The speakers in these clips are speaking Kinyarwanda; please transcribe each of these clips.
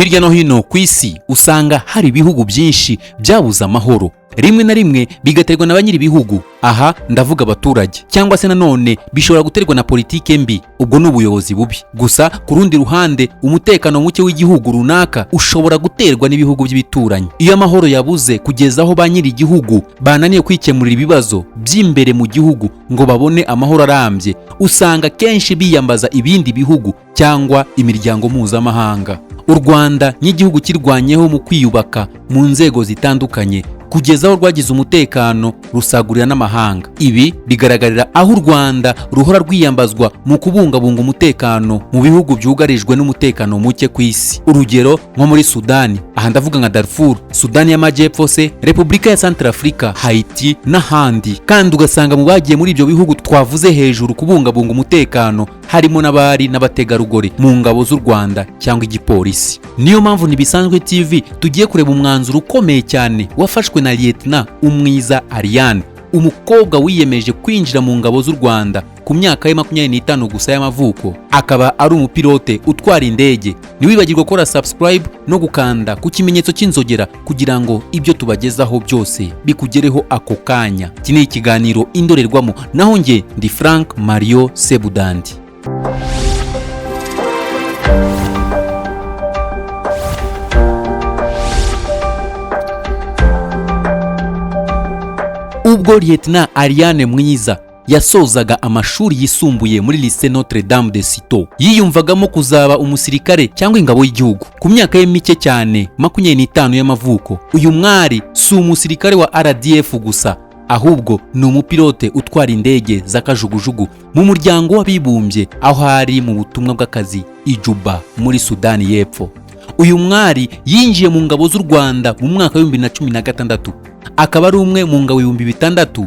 Hirya no hino ku isi usanga hari ibihugu byinshi byabuze amahoro, rimwe na rimwe bigaterwa na ba nyir'ibihugu, aha ndavuga abaturage, cyangwa se nanone bishobora guterwa na politike mbi, ubwo ni ubuyobozi bubi. Gusa ku rundi ruhande, umutekano muke w'igihugu runaka ushobora guterwa n'ibihugu by'ibituranyi. Iyo amahoro yabuze kugeza aho ba nyir'igihugu bananiye kwikemurira ibibazo by'imbere mu gihugu ngo babone amahoro arambye, usanga kenshi biyambaza ibindi bihugu cyangwa imiryango mpuzamahanga. U Rwanda nk'igihugu kirwanyeho mu kwiyubaka mu nzego zitandukanye kugeza aho rwagize umutekano rusagurira n'amahanga. Ibi bigaragarira aho u Rwanda ruhora rwiyambazwa mu kubungabunga umutekano mu bihugu byugarijwe n'umutekano muke ku isi. Urugero nko muri Sudani, aha ndavuga nka Darfur, Sudani y'Amajyepfo se, Repubulika ya Centrafrica, Haiti n'ahandi. Kandi ugasanga mu bagiye muri ibyo bihugu twavuze hejuru kubungabunga umutekano harimo n'abari n'abategarugori mu ngabo z'u Rwanda cyangwa igipolisi. Niyo mpamvu Ntibisanzwe TV tugiye kureba umwanzuro ukomeye cyane wafashwe na Lieutenant Umwiza Ariane, umukobwa wiyemeje kwinjira mu ngabo z'u Rwanda ku myaka ye 25 gusa y'amavuko, akaba ari umupilote utwara indege. Ntiwibagirwe gukora subscribe no gukanda ku kimenyetso cy'inzogera kugira ngo ibyo tubagezaho byose bikugereho ako kanya. Iki ni ikiganiro Indorerwamo, naho njye ndi Frank Mario Sebudandi. Ubwo Lieutenant Ariane Mwiza yasozaga amashuri yisumbuye muri Lycée Notre Dame de Citeaux, yiyumvagamo kuzaba umusirikare cyangwa ingabo y'igihugu. Ku myaka ye mike cyane, 25 y'amavuko, uyu mwari si umusirikare wa RDF gusa, ahubwo ni umupilote utwara indege z'akajugujugu mu muryango w'abibumbye, aho ari mu butumwa bw'akazi i Juba muri Sudani y'Epfo. Uyu mwari yinjiye mu ngabo z'u Rwanda mu mwaka wa 2016, akaba ari umwe mu ngabo 6000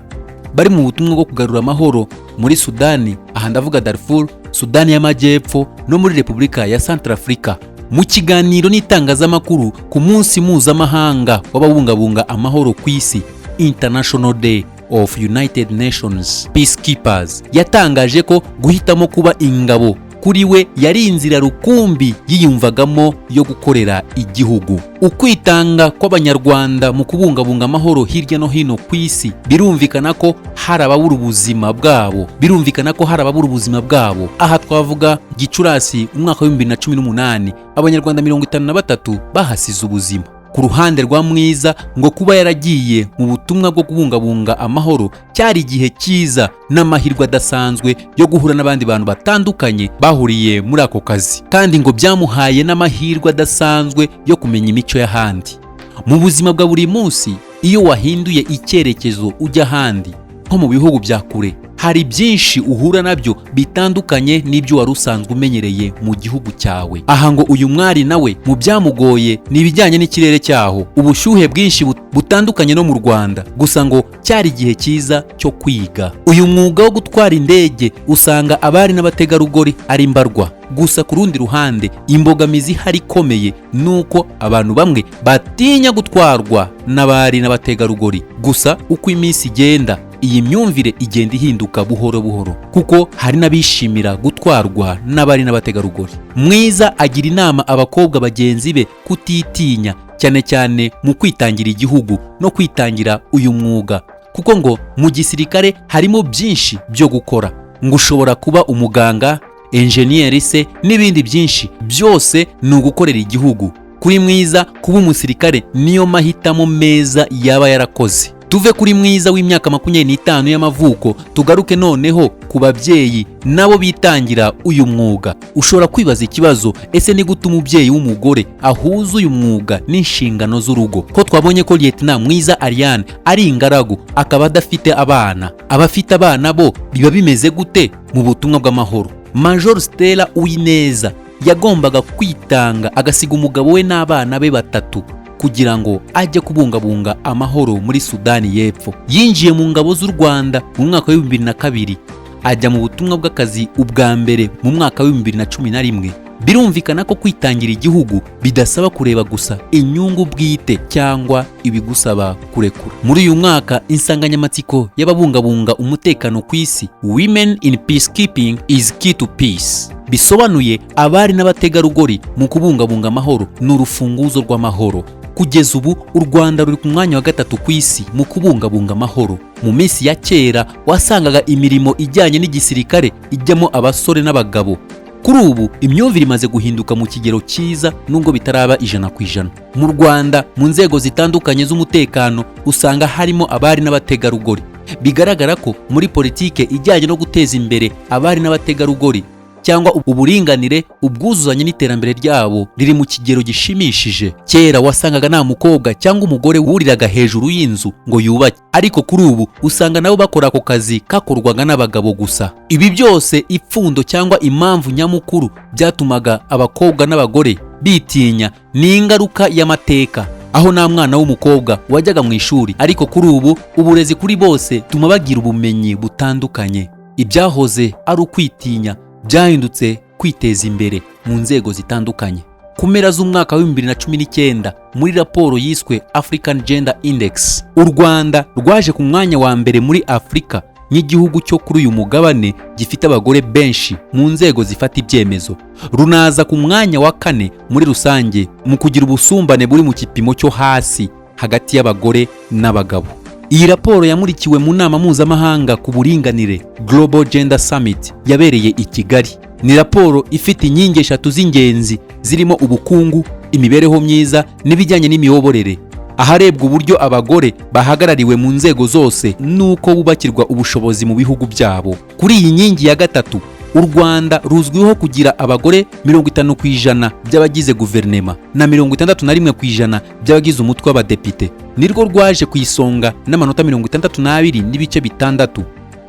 bari mu butumwa bwo kugarura amahoro muri Sudani, aha ndavuga Darfur, Sudani y'Amajyepfo no muri Repubulika ya Centrafrica. Mu kiganiro n'itangazamakuru ku munsi mpuzamahanga w'ababungabunga amahoro ku isi, International Day of United Nations Peacekeepers, yatangaje ko guhitamo kuba ingabo kuri we yari inzira rukumbi yiyumvagamo yo gukorera igihugu. Ukwitanga kw'Abanyarwanda mu kubungabunga amahoro hirya no hino ku isi, birumvikana ko hari ababura ubuzima bwabo, birumvikana ko hari ababura ubuzima bwabo. Aha twavuga Gicurasi umwaka wa 2018, Abanyarwanda 53 bahasize ubuzima. Ku ruhande rwa Mwiza, ngo kuba yaragiye mu butumwa bwo kubungabunga amahoro cyari igihe cyiza n'amahirwe adasanzwe yo guhura n'abandi bantu batandukanye bahuriye muri ako kazi, kandi ngo byamuhaye n'amahirwe adasanzwe yo kumenya imico y'ahandi. Mu buzima bwa buri munsi, iyo wahinduye icyerekezo ujya ahandi nko mu bihugu bya kure, hari byinshi uhura nabyo bitandukanye n'ibyo wari usanzwe umenyereye mu gihugu cyawe. Aha ngo uyu mwari nawe mu byamugoye ni ibijyanye n'ikirere cyaho, ubushyuhe bwinshi butandukanye no mu Rwanda. Gusa ngo cyari igihe cyiza cyo kwiga uyu mwuga wo gutwara indege. Usanga abari n'abategarugori ari mbarwa. Gusa ku rundi ruhande, imbogamizi ihari ikomeye ni uko abantu bamwe batinya gutwarwa n'abari n'abategarugori. Gusa uko iminsi igenda, iyi myumvire igenda ihinduka buhoro buhoro, kuko hari n'abishimira gutwarwa n'abari n'abategarugori. Mwiza agira inama abakobwa bagenzi be kutitinya, cyane cyane mu kwitangira igihugu no kwitangira uyu mwuga, kuko ngo mu gisirikare harimo byinshi byo gukora. Ngo ushobora kuba umuganga, enjeniyeri se n'ibindi byinshi, byose ni ugukorera igihugu. Kuri Mwiza, kuba umusirikare niyo mahitamo meza yaba yarakoze. Tuve kuri Mwiza w'imyaka 25 y'amavuko, tugaruke noneho ku babyeyi nabo bitangira uyu mwuga. Ushobora kwibaza ikibazo: ese ni gute umubyeyi w'umugore ahuza uyu mwuga n'inshingano z'urugo, ko twabonye ko Lieutenant Mwiza Ariane ari ingaragu, akaba adafite abana? Abafite abana bo biba bimeze gute mu butumwa bw'amahoro? Major Stella Uwineza yagombaga kwitanga agasiga umugabo we n'abana be batatu kugira ngo ajye kubungabunga amahoro muri Sudani y'Epfo. Yinjiye mu ngabo z'u Rwanda mu mwaka wa 2002, ajya mu butumwa bw'akazi ubwa mbere mu mwaka wa 2011. Birumvikana ko kwitangira igihugu bidasaba kureba gusa inyungu bwite cyangwa ibigusaba kurekura. Muri uyu mwaka, insanganyamatsiko y'ababungabunga umutekano ku isi, "Women in Peacekeeping is Key to Peace", bisobanuye abari n'abategarugori mu kubungabunga amahoro ni urufunguzo rw'amahoro. Kugeza ubu u Rwanda ruri ku mwanya wa gatatu ku isi mu kubungabunga amahoro. Mu minsi ya kera wasangaga imirimo ijyanye n'igisirikare ijyamo abasore n'abagabo. Kuri ubu imyumvire imaze guhinduka mu kigero cyiza, nubwo bitaraba 100%. Mu Rwanda, mu nzego zitandukanye z'umutekano usanga harimo abari n'abategarugori. Bigaragara ko muri politike ijyanye no guteza imbere abari n'abategarugori cyangwa uburinganire, ubwuzuzanye n'iterambere ryabo riri mu kigero gishimishije. Kera wasangaga nta mukobwa cyangwa umugore wuriraga hejuru y'inzu ngo yubake, ariko kuri ubu usanga nabo bakora ako kazi kakorwaga n'abagabo gusa. Ibi byose, ipfundo cyangwa impamvu nyamukuru byatumaga abakobwa n'abagore bitinya ni ingaruka y'amateka, aho nta mwana w'umukobwa wajyaga mu ishuri. Ariko kuri ubu uburezi kuri bose tuma bagira ubumenyi butandukanye. Ibyahoze ari ukwitinya byahindutse kwiteza imbere mu nzego zitandukanye. Ku mpera z'umwaka wa 2019, muri raporo yiswe African Gender Index, u Rwanda rwaje ku mwanya wa mbere muri Afurika nk'igihugu cyo kuri uyu mugabane gifite abagore benshi mu nzego zifata ibyemezo, runaza ku mwanya wa kane muri rusange mu kugira ubusumbane buri mu gipimo cyo hasi hagati y'abagore n'abagabo. Iyi raporo yamurikiwe mu nama mpuzamahanga ku buringanire, Global Gender Summit, yabereye i Kigali. Ni raporo ifite inkingi eshatu z'ingenzi zirimo ubukungu, imibereho myiza n'ibijyanye n'imiyoborere, aharebwa uburyo abagore bahagarariwe mu nzego zose n'uko bubakirwa ubushobozi mu bihugu byabo. Kuri iyi nkingi ya gatatu, u Rwanda ruzwiho kugira abagore 50% by'abagize guverinema na 61% by'abagize umutwe w'abadepite. Nirwo rwaje ku isonga n'amanota 62.6.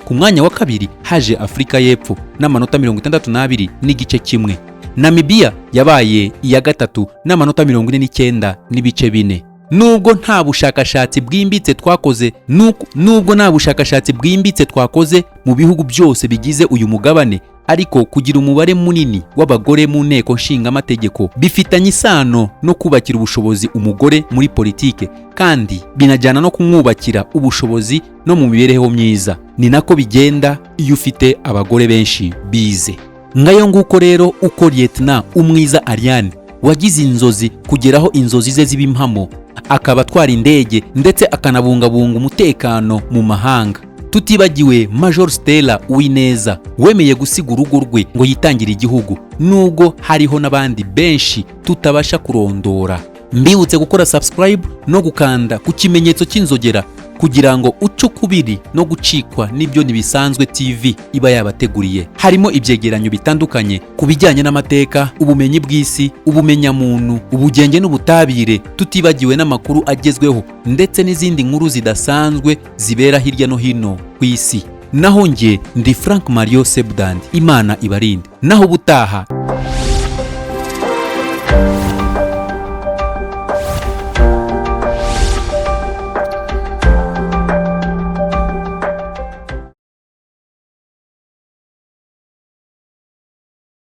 Ku mwanya wa kabiri haje Afurika y'Epfo n'amanota 62.1. Namibiya yabaye iya gatatu n'amanota 49.4. Nubwo nta bushakashatsi bwimbitse twakoze mu bihugu byose bigize uyu mugabane, ariko kugira umubare munini w'abagore mu nteko nshingamategeko bifitanye isano no kubakira ubushobozi umugore muri politike, kandi binajyana no kumwubakira ubushobozi no mu mibereho myiza. Ni nako bigenda iyo ufite abagore benshi bize. Ngayo nguko rero uko Lieutenant Umwiza Ariane wagize inzozi kugeraho inzozi ze ziba impamo, akaba atwara indege ndetse akanabungabunga umutekano mu mahanga, tutibagiwe Major Stella Uwineza wemeye gusiga urugo rwe ngo yitangire igihugu, nubwo hariho n'abandi benshi tutabasha kurondora. Mbibutse gukora subscribe no gukanda ku kimenyetso cy'inzogera kugira ngo uce ukubiri no gucikwa n'ibyo Ntibisanzwe TV iba yabateguriye. Harimo ibyegeranyo bitandukanye ku bijyanye n'amateka, ubumenyi bw'isi, ubumenyamuntu, ubugenge n'ubutabire, tutibagiwe n'amakuru agezweho ndetse n'izindi nkuru zidasanzwe zibera hirya no hino ku isi. Naho njye ndi Frank Mario Sebudandi. Imana ibarinde. Naho ubutaha.